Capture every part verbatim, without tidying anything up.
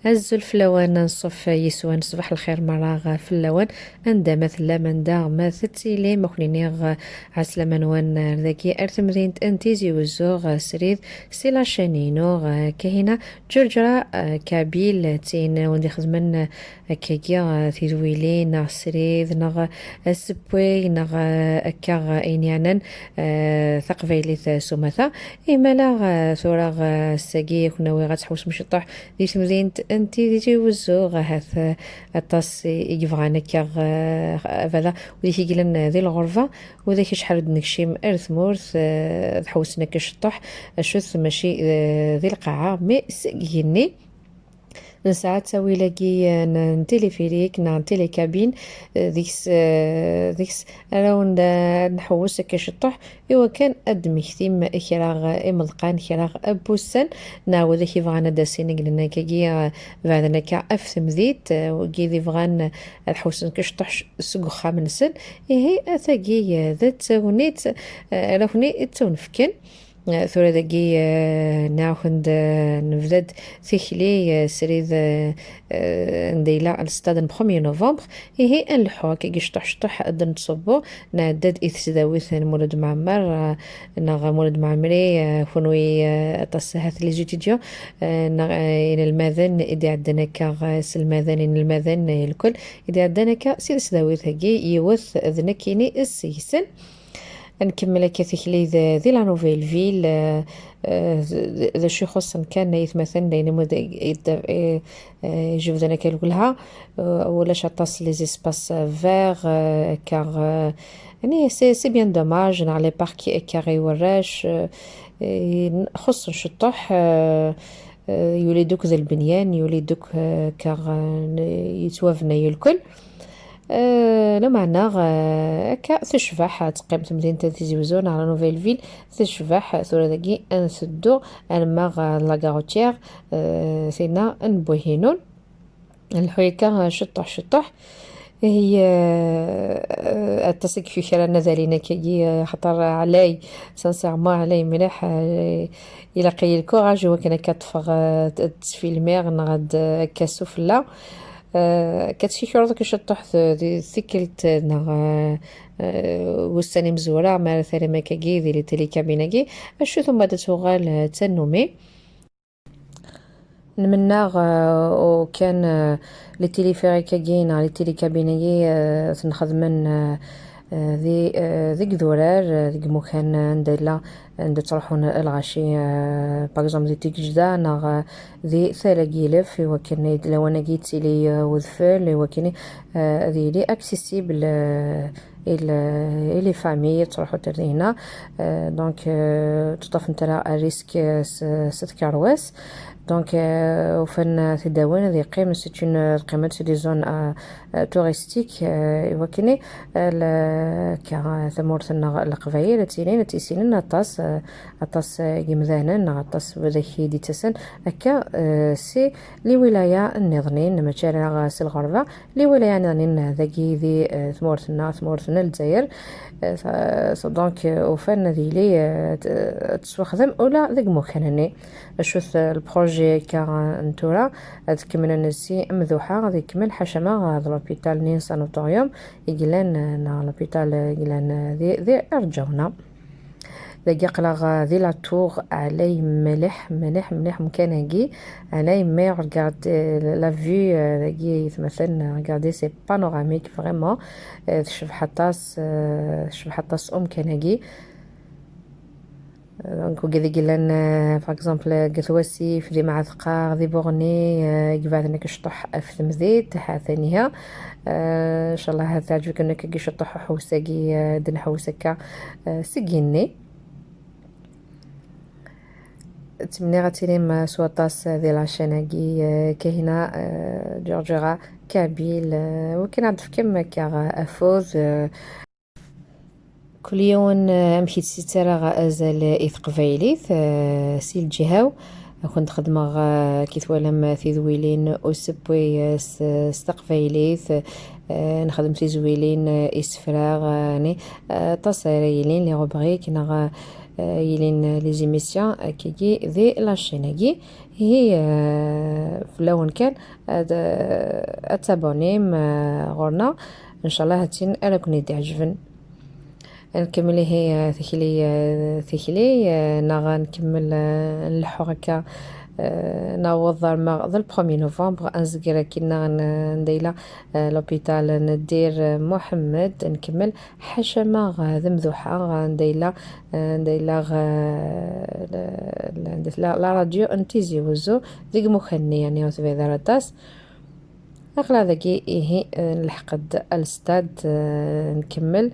Azul fell-awen, anṣuf yis-wen, ṣbaḥ lxir merra fell-awen, anda ma tellam, anda ma tettilim, ad ken-iniɣ ɛeslama-nwen ar dagi, ar temdint n Tizi Wezzu, srid, si la chaîne-inu, Kahina Ǧerǧera, Kabyle, d tin wen-d-ixedmen akkagi, tidwilin, neɣ srid, neɣ asewwi, neɣ akka ayen yeɛnan taqbaylit s umata. Imala, eh, tura, eh, ass-agi, ad ken-awiɣ ad tḥewsem ciṭṭuḥ di temdint n Tizi Wezzu, ahat, eh, aṭas i, i yebɣan akka, eh, bada, widak i yellan, eh, di lɣerba, widak acḥal ur d-nekcim ar tmurt, eh, ad ḥewsen akka ciṭṭuḥ, acut mačči, eh, di lqaɛa, mais seg igenni. Nesɛa ttawil-agi, eh, n, n téléphérique neɣ n télécabine, eh, deg-s, eh, deg-s ara wen-, eh, nḥewwes akka ciṭṭuḥ, i wakken ad d-temmektim kra, eh, imeḍqan, kra n wussan, neɣ widak yebɣan ad d-asin, i yellan akkagi, eh, beɛden akka ɣef temdint, eh, wigi d ibɣan ad ḥewsen akka ciṭṭuḥ seg uxxam-nsen. Ihi, atagi, eh, d tagnit, eh, ara ken-, i d-tt-awen-fken. Eh, tura dagi, eh, nniɣ-ak-d, eh, nebda-d tikli, eh, srid, eh, eh, anda yella lstad n premier novembre. Ihi, ad nleḥḥu akkagi ciṭuḥ ciṭuḥ, ad d-nettṣubbu, nɛedda-d i tesdawit n Mulud Mɛemmer, eh, neɣ Mulud Mɛemmri, eh, kunwi, eh, aṭas ahat les étudiants, eh, neɣ, eh, inelmaden i d-iɛeddan akka, eh, iselmaden, inelmaden, eh, lkul i d-iɛeddan akka si tesdawit-agi, yiwet d nekkini seg-sen. Ad nkemmel akka tikli d, di la Nouvelle Ville, eh, eh, d, d acu ixuṣṣen kan aytmaten, d ayen i d, i d, eh, eh, ijebden akka lwelha, eh, ulac aṭas les espaces verts, eh, akka, eh, yani, c'est, c'est bien dommage, neɣ les parcs akka i warrac, eh, eh, xuṣṣen ciṭṭuḥ, eh, eh, yuli-d akk d lbenyan, yuli-d akk, eh, akka, eh, yettwabnay lkul. Eh, lameɛna, eh, akka tecbeḥ, ad teqqim temdint n Tizi Wezzu neɣ la Nouvelle Ville, tecbeḥ tura dagi, ad nteddu arma ɣer la gare routière, eh, tinna n Bouhinoun. Nleḥḥu akka, eh, ciṭṭuḥ, ciṭṭuḥ. Ihi, eh, eh, aṭas i yekukran ad alin akkagi, eh, xaṭer ɛlay, sincèrement, ɛlay mliḥ, eh, ilaq-iyi lkuraǧ i wakken akka ṭṭfeɣ, eh, ad ttfilmiɣ neɣ ad, eh, akka sufella. Eh, akka ttkikruḍ akka ciṭṭuḥ t-, di tikkelt, neɣ, eh, eh, ussan imezwura, mi ara tarim akkagi di les télécabines-agi, acu tumma ad tuɣal, eh, d tannumi. Nmennaɣ, eh, u kan, eh, les téléphériques-agi neɣ les télécabines-agi, eh, ten-xedmen, eh, eh, di, eh, deg idurar, eh, deg imukan, eh, anda yella, anda ttruḥun lɣaci, eh, par exemple di Tigejda neɣ, eh, di Tala n Yilef, i wakken lawan-agi yettili, eh, udfel, i wakken, eh, ad yili accessible, eh, i l-, i les familles, ttruḥunt ar dinna. Eh, donc, eh, ttṭṭafent ara risque, eh, s, s tkerwas. Donc, eh, ufan tidawin ad yeqqim, c'est une, eh, teqqimemt, c'est des zones, eh, eh, touristiques, eh, i wakken, eh, l-, akka, eh, tamurt-nneɣ Leqbayel ad tilin, ad tissinen aṭas, eh, aṭas, eh, n yimdanen, neɣ aṭas n widak i d-ittasen, akka, eh, si les wilayas nniḍnin, mačči ara, eh, si lɣerba, les wilayas nniḍnin dagi di, eh, tmurt-nneɣ, tmurt n Lezzayer. Eh, sa-, sa-, donc, eh, ufan ad yili, eh, t-, eh, tettwaxdem ula deg imukan-nni. Acu-t, eh, le projet akka, eh, n tura, ad kemmlen si Mduḥa, ad ikemmel ḥacama, eh, d l'hôpital-nni n sanatorium i yellan, eh, neɣ l'hôpital, eh, i yellan, eh, di, di Rǧawna. Dagi aql-aɣ, eh, di la Tour, ɛlay mliḥ, mliḥ, mliḥ umkan-agi. Ɛlay, mais regarde, eh, la vue, eh, dagi aytmaten, eh, regardez, c'est panoramique, vraiment. Eh, tecbeḥ aṭas, eh, tecbeḥ aṭas umkan-agi. Eh, donc, wigi i yellan, eh, par exemple, deg At Wasif, di Mɛatqa, di Buɣni, eh, i ibeɛden akka ciṭṭuḥ ɣef temdint, ḥa-t-an iha. Eh, ncallah ad teɛǧeb-iken akka ciṭṭuḥ uḥewwes-agi, eh, ad nḥewwes akka, eh, seg igenni. Ttmenniɣ ad tilim s waṭas di la chaîne-agi, eh, Kahina, eh, Ǧerǧera Kabyle, eh, wakken ad d-tefkem akka afud, eh, kul yiwen, eh, amek i tt-yettara azal i teqbaylit, eh, si lǧiha-w. Ad kent-xedmeɣ, eh, ki twalam, eh, tidwilin usewwi, eh, s, s teqbaylit, eh, nexdem tizwilin, eh, isefra, eh, ni, eh, aṭas ara yilin, les rubriques, neɣ, eh, yilin, eh, les émissions, akkagi, di la chaîne-agi. Ihi, eh, fell-awen kan ad, ad tabunim, eh, ɣur-neɣ. Ncallah ad tin ara ken-id-iɛejben. Nkemmel ihi, eh, tikli, eh, tikli, eh, neɣ nkemmel, eh, nleḥḥu akka, eh, naweḍ arma d le premier novembre, ad nzegger akkin neɣ n-, anda yella, eh, l'hôpital n Ddir Muḥemmed, nkemmel ḥaca ma, eh, d Mduḥa, eh, anda yella, eh, anda yella, eh, la, la, la radio n Tizi Wezzu deg imukan-nni, yani ur tebɛid ara aṭas. Aql-aɣ dagi, ihi, eh, nleḥq-d al stad, eh, nkemmel,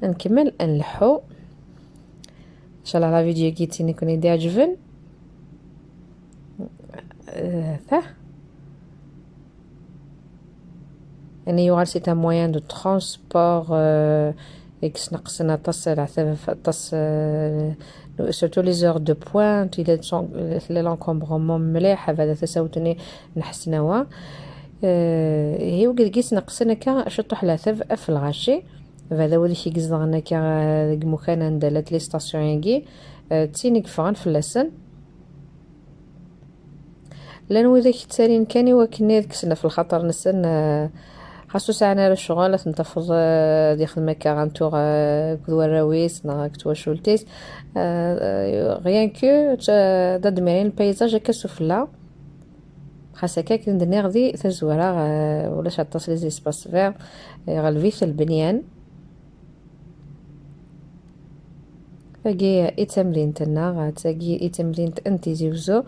nkemmel nleḥḥu. Ncallah la vidéo-agi d tin i ken-id-iɛeǧben. Eh, ta. Yani yuɣal c'est un moyen de transport, euh, i yesneqsen aṭas leɛtab, aṭas, euh, surtout les heures de pointe, il est, tella l'encombrement mliḥ, bada tasawt-nni n Ḥesnawa. Eh, ihi wigad i yesneqsen akka ciṭuḥ leɛtab ɣef lɣaci, bada wid i yezdeɣen akka, eh, deg imukan anda llant les stations-agi, eh, d tin i yeffɣen fell-asen. Llan widak yettalin kan i wakken ad kksen ɣef lxaṭer-nsen, eh, xas ur sɛan ara ccɣel, ad ten-tafeḍ, eh, ad yexdem akka ɣantuɣ, eh, akked warraw-is neɣ akked twacult-is. Eh, eh, rien que, eh, d admirin le paysage akka sufella. Xas akka, akken d-nniɣ di tazwara, eh, ulac aṭas les espaces verts, eh, iɣleb-it lbenyan. Tagi i d tamdint-nneɣ, tagi i d tamdint n Tizi Wezzu.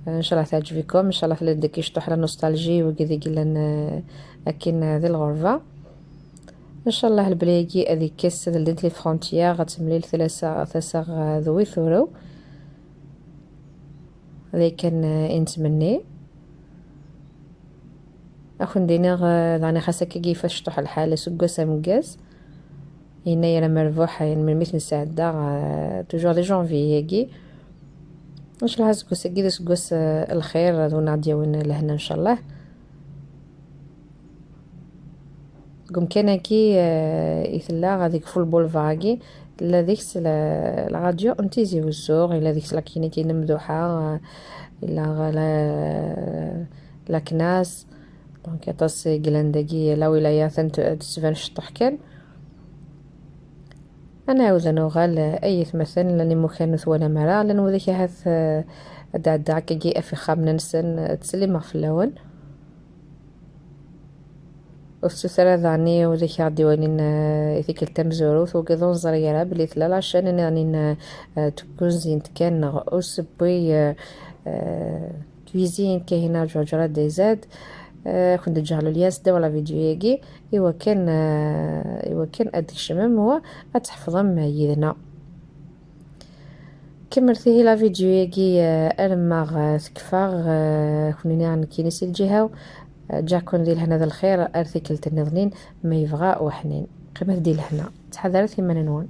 Ncallah teɛǧeb-ikum, ncallah tella deg-k ciṭuḥ la nostalgie, wigi i yellan, eh, akkin, eh, di lɣerba. Ncallah lebla-agi ad ikkes, ad ldint les frontières, ad temlil tasa, tasa, eh, d wi turew. D akken, eh, i nettmenni. Ad ken-d-iniɣ, eh, daɣen xas akka yif ciṭuḥ lḥal, aseggas ameggaz. Yennayer amerbuḥ, ayen melmi i t-nesɛedda, eh, toujours di janvier-agi. Ncallah aseggas-agi d aseggas, eh, lxir, d win ad d-yawin lehna, ncallah. Deg umkan-agi, eh, i tella deg Full Boulevard-agi, tella deg-s la, la radio n Tizi Wezzu, yella deg-s la clinique n Mduḥa, eh, yella la, la CNAS. Donc, aṭas i yellan dagi, la wilaya atan t-, tettban ciṭuḥ kan. Ad nɛawed ad nuɣal, eh, ay atmaten, llan imukan ur twalam ara, llan widak ahat, eh, ad d-ɛeddaɣ akkagi ɣef ixxamen-nsen, eh, ttsellimeɣ fell-awen. Ur tettut ara daɣen i widak i ɣ-d-iwalin, eh, i tikkelt tamezwarut, wigi ur neẓri ara belli tella la chaîne niḍen, eh, eh, tkunzint kan neɣ usewwi, eh, eh, cuisine Kahina Ǧuɛǧuṛa D Z. Eh, ad ken-d-ǧǧeɣ le lien s ddaw la vidéo-agi, iwakken, eh, iwakken ad d-tkecmem wa ad tḥefḍem yid-neɣ. Kemmlet ihi la vidéo-agi, eh, arma, eh, tekfa, eh, ad ken-iniɣ nekkini si lǧiha-w, eh, ǧǧiɣ-ken di lehna d lxir ar tikkelt nniḍen, ma yebɣa uḥnin. Qqimet di lehna, ttḥadaret iman-nwen.